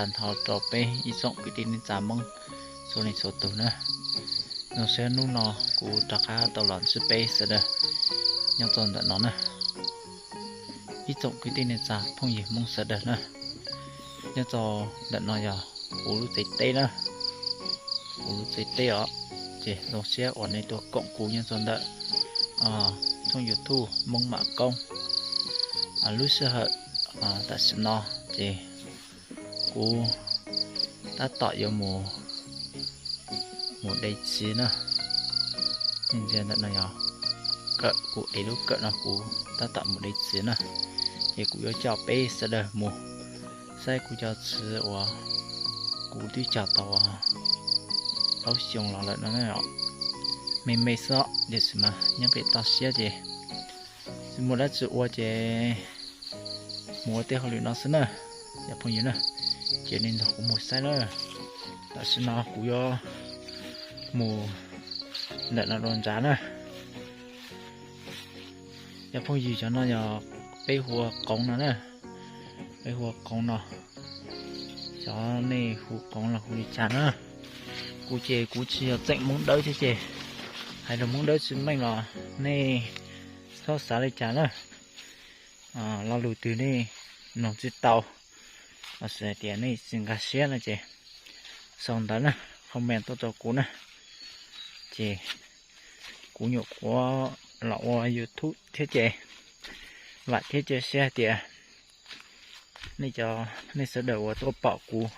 Nthos rau peb ib tsoom kwv tij neej tsa Hmoob txhua leej txhua tus na. Zoo siab hnub no kuv rov qab tau los ntsib peb sawv daws nyob rau ntawm no na. Ib tsoom kwv tij neej tsa phooj ywg Hmoob sawv daws na, nyob rau ntawm no yog kuv lub tsev teb na, kuv lub tsev teb os. Ces zoo siab uas nej tuaj koom kuv nyob rau ntawm tshooj YouTube Hmoob Mam Koob. Lub sij hawm tam sim no ces kuv tab tom yuav mus, mus de txiv na. Nej ntsia ntawm no yog kawm, kuv ev lub kawm no kuv tab tom mus de txiv na. Ces kuv yuav coj peb sawv daws mus saib kuv cov txiv uas kuv twb cog tau plaub xyoo los lawm no na. Me me xwb tiam sis mas nyob pem toj siab ces tsis muaj dab tsi ua ces mus ua tej hauj lwm no xwb na, cov phooj ywg na. Ces nej nrog kuv mus saib na. Tam sim no kuv yuav mus ntawm no dua ntsav na. Cov phooj ywg, cov no yog peb hu ua qoov no na, peb hu ua qoov no. Cov nej hu qoov los hu li cas na? Kuv ces kuv tsis yog tseem Hmoob Dawb thiab ces hais lus Hmoob Dawb tsis meej los nej txhob xav li cas na. Lo lus twg nej mloog tsis tau los sis hais tias nej tsis nkag siab no ces sau ntawv na, comment tuaj rau kuv na. Ces kuv nyuam qhuav los ua YouTube thiab ces vam thiab cia siab hais tias nej cov, nej sawv daws uas tuaj pom kuv,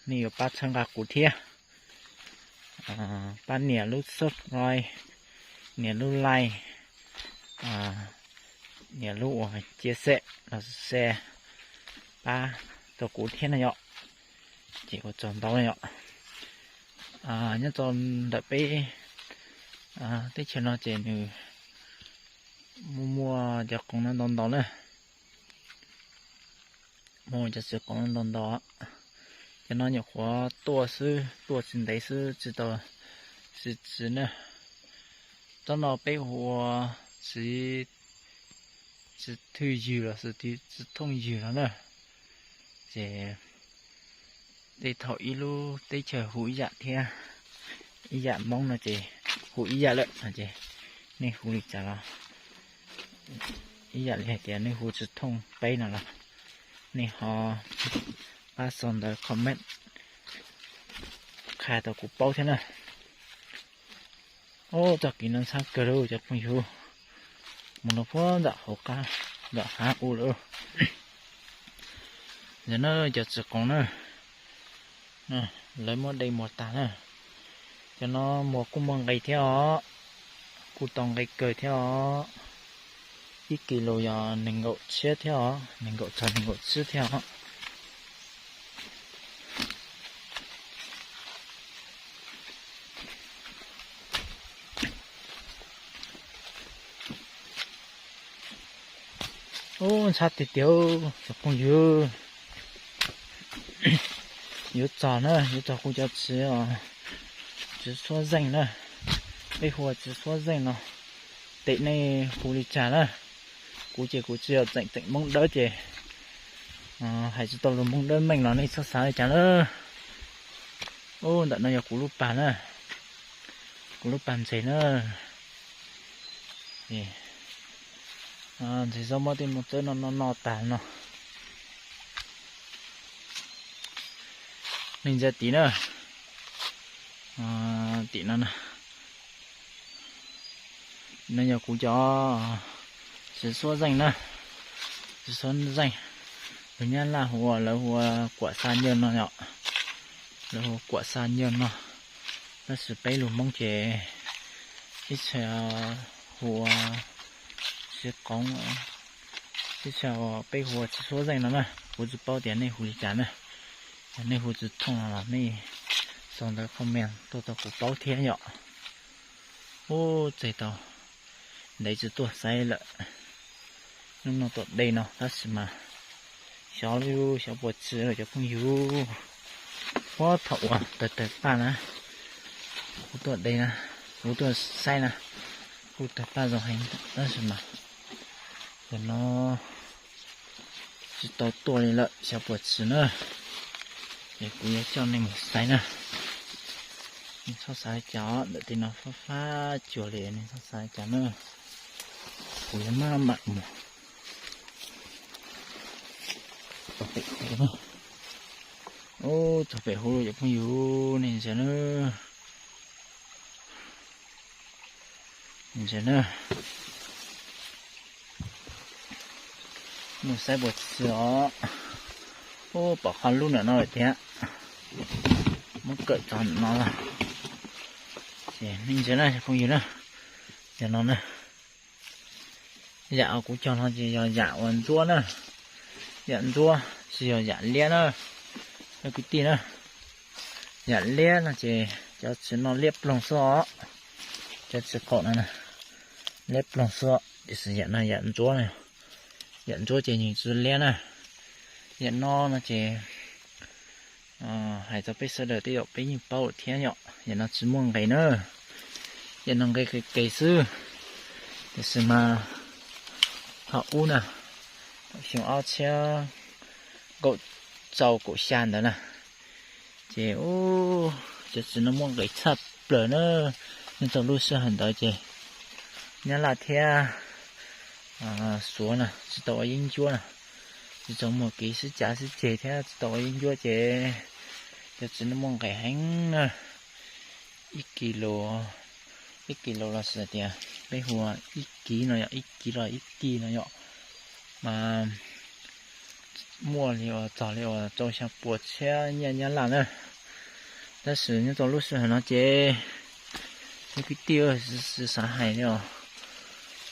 nej yuav pab txhawb nqa kuv thiab. Pab nias lub subscribe, nias lub like, nias lub uas chia sẻ los share pab rau kuv thiab na yom. Ces ua tsaug ntau na yom. Nyob rau ntawm peb teb chaws no ces nws muaj muaj cov qoov no ntau ntau na. Muaj cov txiv qoov no ntau ntau. Cov no nyuam qhuav tuaj xwb, tuaj tsis ntev xwb, tsis tau txiv txiv na. Tsob no peb hu ua txiv, txiv thwj ywg los sis txiv thooj ywg no na. Ces tej thaum ib lub teb chaws hu ib yam thiab, ib yam Hmoob no ces hu ib yam lawm no ces nej hu li cas los ib yam li hais tias nej hu txiv thooj peb no los nej ho pab sau ntawv comment qhia tau kuv paub thiab na. Ub, txoj kev no ntxhab kawg li cov phooj ywg, mus rau puag nram hauv qab, nram hav ub lawm. Ntawm no cov txiv qoov na, lawv muab de muag tag na. Cov no muag kuj muaj nqe thiab os, kuj tau nqe kawg thiab os. Ib kis lus yog nees nkaum tshiab thiab os, nees nkaum txog nees nkaum tshiab thiab os. Ub, ntxhab tiag tiag cov phooj ywg. Yuav txog na, yuav txog kuv cov txiv, txiv xuab zeej na. Peb hu ua txiv xuab zeej no, tes nej hu li cas na? Kuv ces kuv tsis yog tseem tseem Hmoob Dawb ces hais tsis tau lus Hmoob Dawb meej los nej txhob xav li cas na. Ub, ntawm no yog kuv lub pas na, kuv lub pas ntses na. Ntses zaub muab tej moo txawb no no no tas no. Nej ntsia tim na, tim no na, no yog kuv cov txiv xuab zeej na, txiv xuab zeej. Lus Nyab Laj hu ua, lawv hu ua kuam xa nyaj no yom, lawv hu ua kuam xa nyaj no. Tab sis peb lus Hmoob ces ib txhia hu ua txiv qoov, ib txhia peb hu ua txiv xuab zeej no na. Kuv tsis paub tias nej hu li cas na. Yog nej hu txiv thooj no los nej sau ntawv comment tuaj rau kuv paub thiab yom. Ub, txog tau ntev tsis tuaj saib lawm, hnub no tuaj de no tab sis mas xyov li xyov puas txog lawm cov phooj ywg. Puag thaum uas tawg tawg paj na, kuv tuaj de na, kuv tuaj saib na, kuj tawg paj zoo heev tab sis mas tam no tsis tau tuaj li lawm xyov puas txog na. Kuv yuav coj nej mus saib na. Nej txhob xav cas ntawm tej no fab fab cuag li, nej txhob xav cas na. Kuv yuav maj mam mus. Txog pem hauv, txog pem hauv lawm cov phooj ywg, nej ntsia na. Ntsia na. Mus saib puas txog os. Ub, pom qhov lub ntawm no lawm thiab. Muab kawm txog ntawm no lawm. Ces nej ntsia na cov phooj ywg na. Cov no na, yam kuv cog no ces yog yam uas ntsuab na. Yam ntsuab, tsis yog yam liab na, cov kwv tij na. Yam liab no ces cov txiv no liab ploog xwb os. Cov txiv qaum no liab ploog xwb, tiam sis yam no yam ntsuab na. Yam ntsuab ces nws tsis liab na. Yam no no ces hais rau peb sawv daws tej zaum peb yeej paub lawm thiab yom, yam no tsis muaj nqe na. Yam no nqe qis qis xwb. Tiam sis mas thaum ub na, thaum xyoo ob txhiab kaum rau kaum xya ntawd na, ces ub, cov txiv no muaj nqis tshaj plaws na. Nyob rau lub sij hawm ntawd ces Nyab Laj thiab Suav na tsis tau ua yeeb ncuab na, tsis tau muaj kev sib cav sib ceg thiab tsis tau ua yeeb ncuab ces cov txiv no muaj nqis heev na. Ib kis lus, ib kis lus los sis tias peb hu ua ib kis no yom, ib kis los ib kis no yom, mas muaj li uas txog li uas rau xya puas txhiab nyiaj Nyab Laj na. Tab sis nyob rau lub sij hawm no ces cov kwv tij, tsis xav hais li os.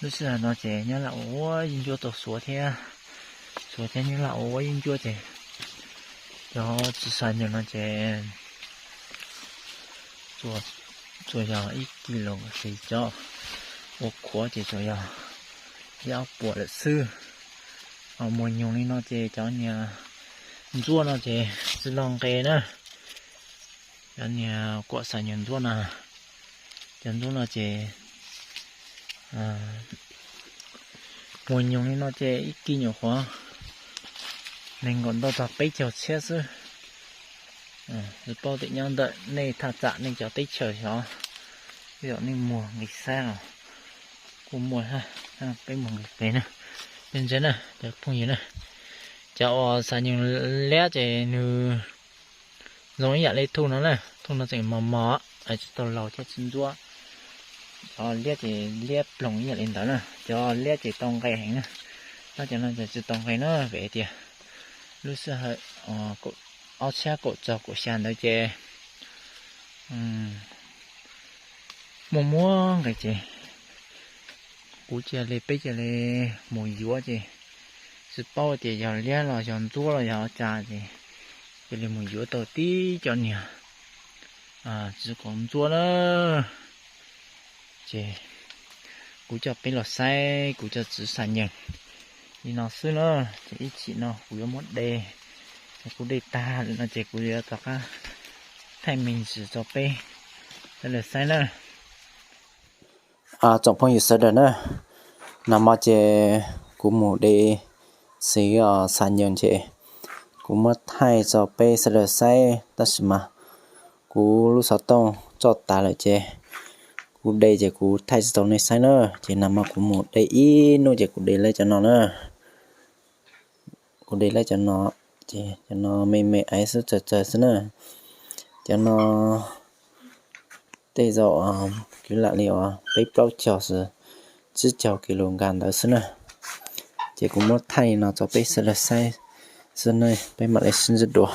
Lub sij hawm no ces Nyab Laj ua yeeb ncuab rau Suav thiab, Suav thiab Nyab Laj ua yeeb ncuab ces cov txiv xav nyoos no ces tsuas yog ib kis lus, ces cov ua khuav ces tsuas yog ib ob puas lawm xwb. Muag nyoos li no ces cov niag ntsuab no ces tsis los nqe na. Cov niag kuam xav nyoos ntsuab no, cov ntsuab no ces muag nyoos li no ces ib kis nyuam qhuav nees nkaum ntau txog peb caug txhiab xwb. Tsis paub tias nyob ntawm nej thaj tsam nej cov teb chaws xyov, tej zaum nej muag nqis xab los kuj muaj, peb muag nqis qis na. Peb ntsia na cov phooj ywg na, cov uas xav nyoos liab ces nws zoo ib yam li thuj no na, thuj no tseem mos mos, tsis tau laus thiab tsis ntsuab. Cov liab ces liab ploog ib yam li ntawd na, cov liab ces tau nqe heev na, tab cov no ces tsis tau nqe na, vim tias lub sij hawm ob txhiab kaum rau kaum xya ntawd ces muaj muaj nqe ces kuv cia li, peb cia li mus yuav ces tsis paub tias yog liab los yog ntsuab los yog cas ces cia li mus yuav tau tib cov niag txiv qaum ntsuab na. Ces kuv coj peb los saib kuv cov txiv xav nyoos li no xwb na. Ces ib chim no kuv yuav muab de, kuv de tag lawm no ces kuv yuav rov qab thaij me ntsis rau peb sawv daws saib na. Tsoom phooj ywg sawv daws na, nag hmo ces kuv mus de xwb os, xav nyoos ces kuv muab thaij rau peb sawv daws saib, tab sis mas kuv lub xov tooj tsoj tas lawm ces kuv de ces kuv thaij tsis tau nej saib na. Ces nag hmo kuv mus de ib hnub ces kuv de laib cov no na. Kuv de laib cov no, ces cov no me me aiv xwb, tsawg tsawg xwb na. Cov no tej zaum kwv lam li uas peb plaub caug xwb, tsib caug kis lus nkag ntawd xwb na. Ces kuv muab thaij no rau peb sawv daws saib xwb na, peb mam li sib ntsib dua.